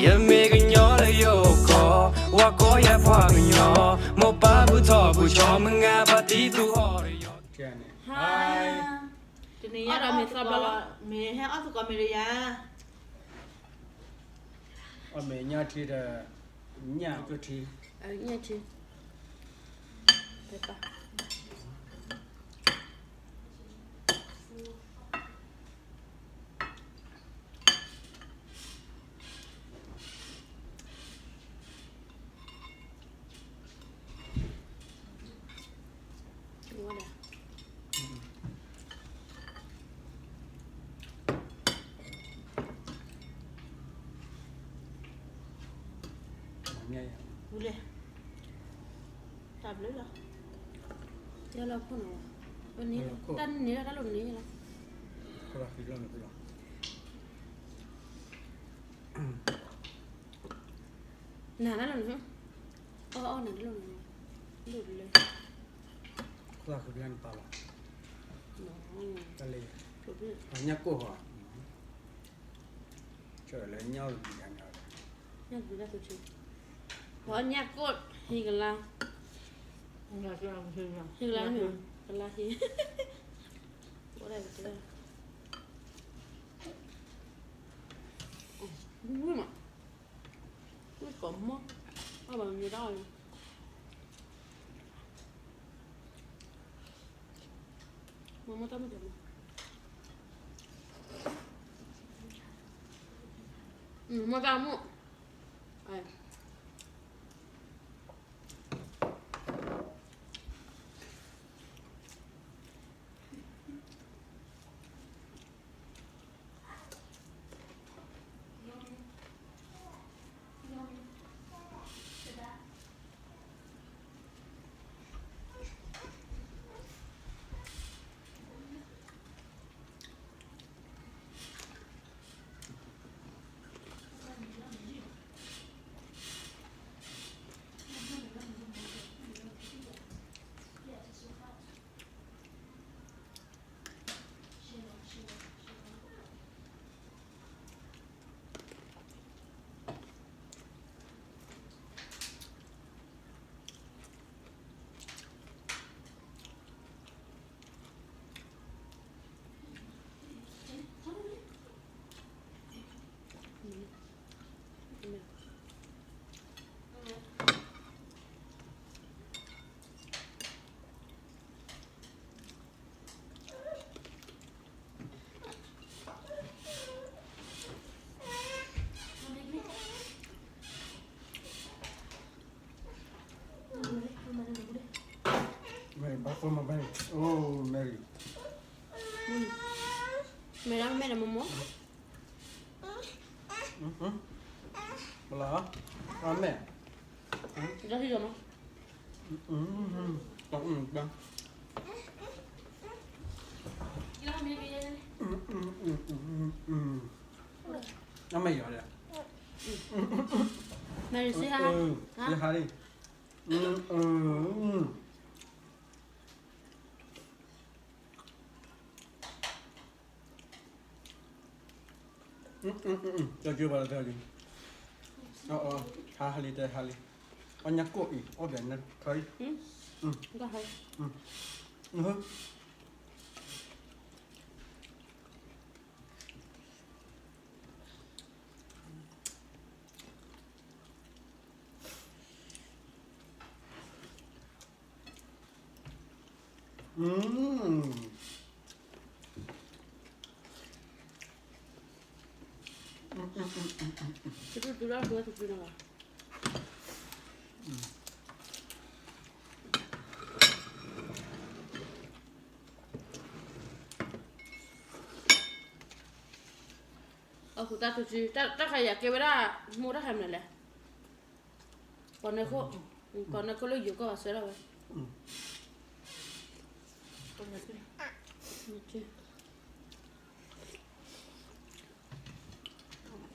ယမ့ၢ်ကညီလၢယအိၣ်ကီၢ်, ဝၤကိးယၤပှၤကညီ, မိၢ်ပၢ်ဘူၣ်ထီၣ်ဘူၣ်ဆီ မုၢ်ဂၤဖါတံၢ်သူၣ်ဟီၣ်ဒီးယီၤ. တနံၤညါဒီးမ့ၢ်သီဘျီလီၤ, မ့ၢ်ဟဲအီၣ်သကိးမ့ၢ်ဒီးယၤ, အီၣ်မ့ၢ်ညၣ်ထံဒီး, ညၣ်ကၠိထံ, ညၣ်ထံ, ပပၢ် တၢ်ဘျုးလီၤ, ယလီၤခိၣ်နီၤ, တၢ်န့ၣ်လီၤ တၢ်လိၣ်န့ၣ်လီၤ, နၤတၢ်လိၣ်န့ၣ်, အီၣ်အီၣ်နၤတၢ်လိၣ်န့ၣ်, လိၣ်လၢ နပၢ်လီၤ, တၢ်လၢ ညၣ်ကိၢ်ဟီ, လၢညၣ်အီၣ်တဘျုး, ညၣ်တဘျုးတၢ်သူၣ်ဆူ, ဟီညၣ်ကိၢ် ဟံၣ်ကလါ, ဟံၣ်ကလါမ့ၢ် ကလါဟံၣ်, အိၣ်ဒၣ်ကတၢၢ်, ဝံၤမး, ဝံၤကိးမီၢ်, အဘၣ်မ့ၢ်တၢ်အီၣ်, မီၢ်မီၢ်တၢ်မ့ၢ်တၢ်မီၢ်, မီၢ်တၢ်မီၢ်. Mary, back for my belly. Oh, Mary. မ့ၢ်လၢမဲာ်ဒီးမမီၢ်, ဘၣ်လၢ, အမဲာ်, ဒီးဟံၣ်ဒီးမး, အမဲာ်ယီၤဒီး, Mary say hi, say hi. Thank you, brother, thank you. ဟါလံ တဲဟါလံ, အီၣ်ညၣ်ကိၢ်အံၤ အီၣ်ဘၣ်နထီအံၤ, အဃိတၢ်ထူၣ်စု တၢ်ခါယၤကဲဝဲဒၣ် မိၢ်တၢ်ခါမနုၤလဲၣ်, ကိးနၢ်ခိၣ်, ကိးနၢ်ခိၣ်လၢယိၤကီၢ်ဘၣ်ဆၢထၢၣ်ဝဲ,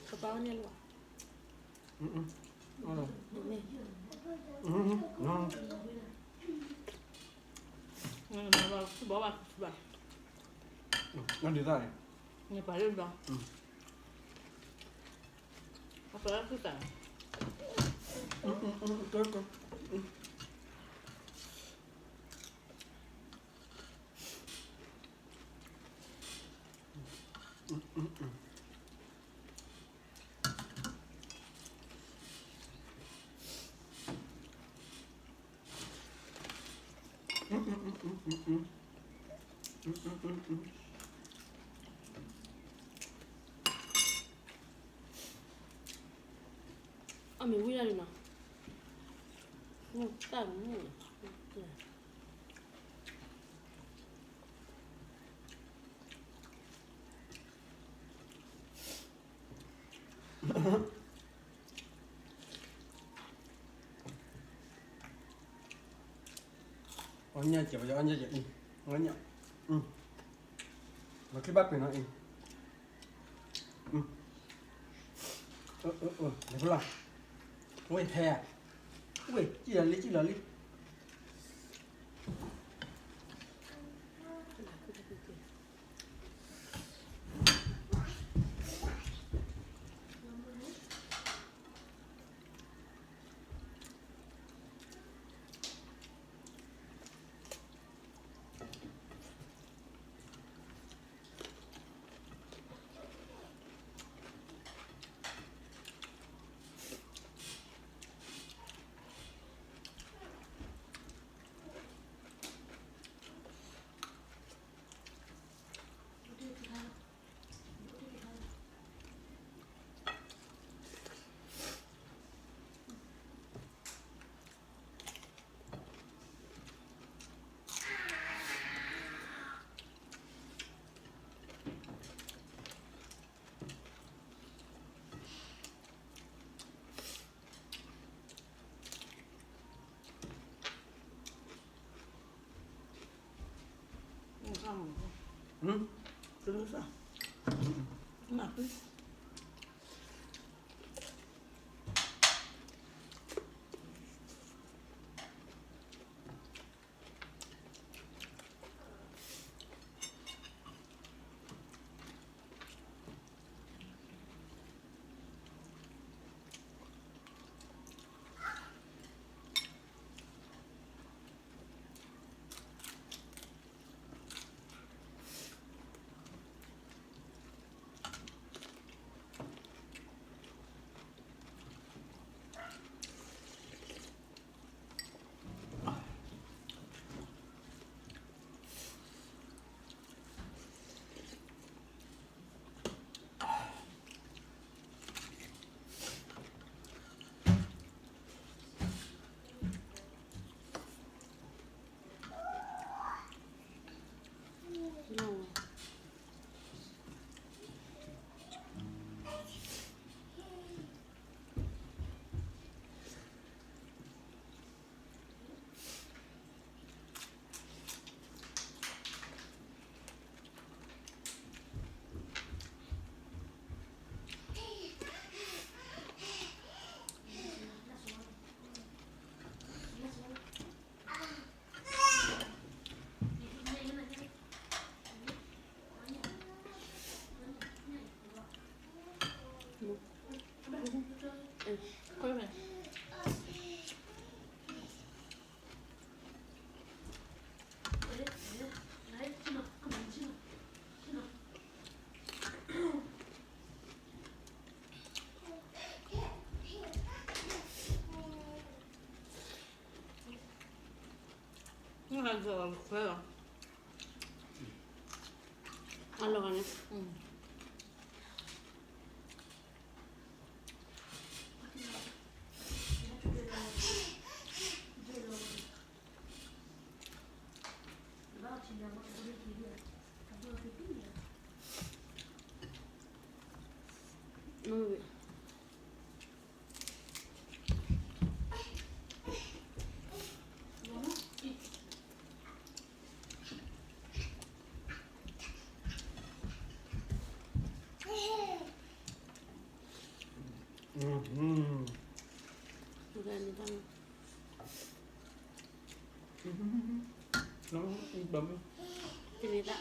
ကပၢ်န့ၣ်လီၤ, ဘၣ်ဘၣ်ဘၣ်, န့ၣ်ပာ်လၢဘၣ်. အပှၤလၢသူၣ်သး အမ့ၢ်ဝံၤဒၣ်လံနီၤ, တၢ်မုာ် အီၣ်ညၣ်ကဲး ပှၤအီၣ်ညၣ်ကဲး, အီၣ်ညၣ်, ပှၤချံဘၣ်ပှ့ၤနီၤအံၤ, လဲၤဖဲလီၤ, ဝဲဟဲ, ဝဲ ကံၣ်လီၤလံ ကံၣ်လီၤလံ.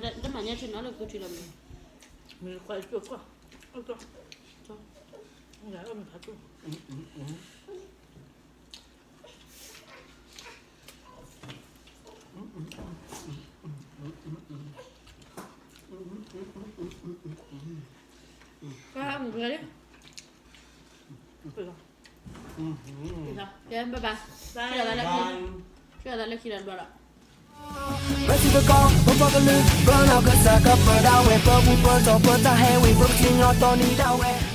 တမၤညါဆ့နီၤလၢကူထံလီၤမ့ၢ်, မ့ၢ်ကွၢ်အကၠိကွၢ်, အကၠိ, အၠိ, အၠိ, ကဲ bye bye, ဆံးအသးလၢခံဒီးဘျီဒီး ပစံးသကိး ပပှၤကလုာ် ပနီၢ်ကစၢ်ကပၢၤဒၣ်ဝဲ ပဘူၣ်ပတီၢ် ပတၢ်ဟဲဝံၤ ပကစံၣ်ညီၣ်တီနံၤဒၣ်ဝဲ